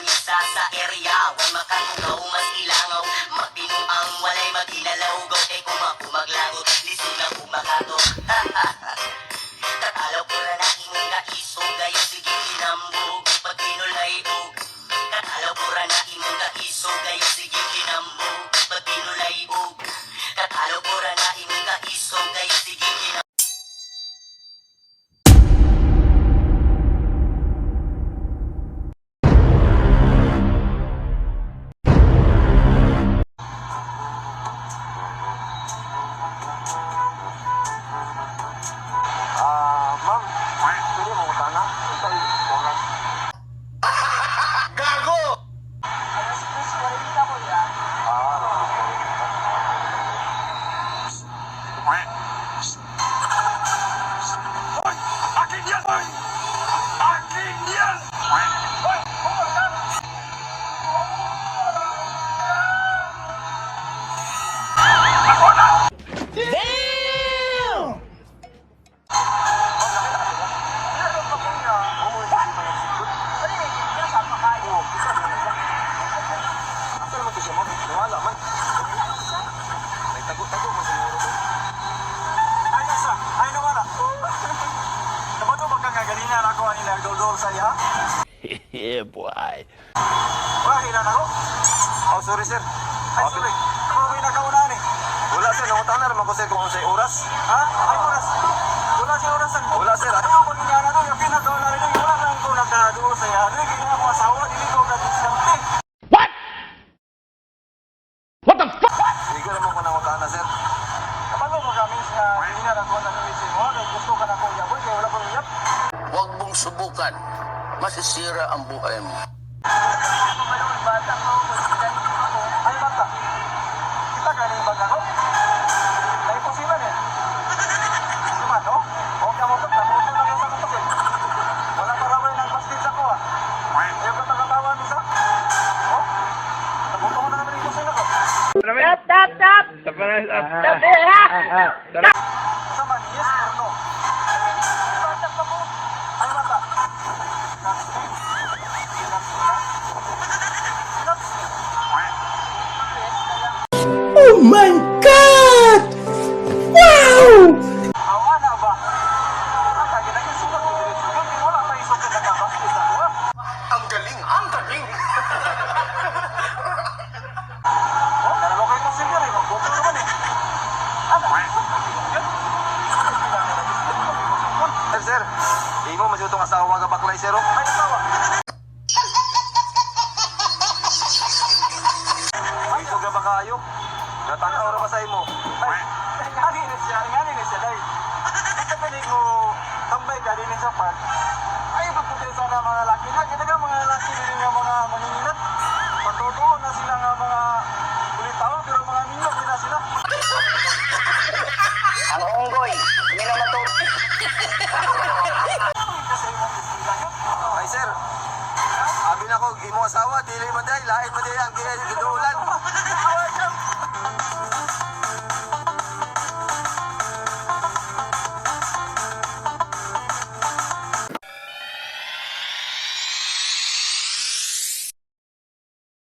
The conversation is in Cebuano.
lamisa sa area. Way makatungaw, mas ilangaw. Magbinuang walay magilalaw. Gote kumapumaglagot, lisod na kumakato. Tatalaw ko na na imong kaisog, gayo sige kinambog, pag pinulay og. Katalaw ko ra na imong kaisog, gayo sige kinambog, pag pinulay og. Katalaw ko ra na imong kaisog, gayo sige kinambog. Ah, ma'am, pwede mo utana? Unsay oras? Gago! Alas 3:40, kuya. Ah, Hoy! Akin yan! Hoy! Akin yan! Hoy! Ako na! Meron pa kuya. Oo, hindi pa yung sikot. Ano yun? Kuya, sama kayo. Oo, isa naman siya. Asa naman to siya, ma'am? Nawala man. Nagtago-tago man siguro to. Ay, nasa! Ay, nawala! Nabato ba ka nga ganina na ako anila dol sa iya? Yeah, boy. Wala, hilan ako. Oh, sorry, sir. Ay, sorry. Ako ba'y nakaunaan eh? Wala, sir. Nangutana naman ko, sir, kung unsay oras. Ha? Ay, oras. Wala siya oras. Wala, sir. Ayaw ko niya na to. Yung pinakauna rin. Wala lang ko nakaduo sa iya. Dili kaya ako asawa. Dili ko ka-diskarte. What? What the fuck? Hindi ko naman ko nangutana, sir. Kapag mo kami nga ganina na ako nag-uwi mo, kaya gusto ka na ko iyaboy, kaya wala ko iyap. Huwag mong subukan. Masisira ang buhay mo. Mamalawin bata ko. Estudyante pa ko. Ay, bata. Kita ka ni bata ko? Naiposiman eh. Siman, no? Okay mo to, nabuto na lang sa kutok eh. Wala pa raw ng bastit sa ko ah. Ayaw ka tagatawa misa. Oh? Nabuto ko na naman yung kusina ko. Stop, stop, stop! Stop, eh, ha? Sa man, yes or no? Bata pa ko. Ay, bata. Loves me? You love me, ha? Loves me. Yes na lang. Oh my God! Wow! Awa na ba? Ang kaya naging sukat ko diretso. Kaya wala pa isukot na kabastit sa ko ah. Ang galing! Ang galing! Oh, nalalo kayo kong silver eh. Magbuto naman eh. Ano? Sir, sir. Imo man itong asawa ka baklay, sir. oh. Ay, asawa. Ito ka ba kayo? Natanaw ra ba sa imo? Ay, ngani ni siya, ngani ni siya, day. Kita pa ko tambay ka din sa park. Ay, pagpunta sana mga lalaki na. Kita ka mga lalaki din nga mga manginginat. Patotoo na sila nga mga ulitaw, pero mga minyo din na sila. Ang unggoy, hindi naman to. Kasi imong isila yun. Ay, sir. Abi na ko, imo asawa, dili man day, lain man day ang giduulan.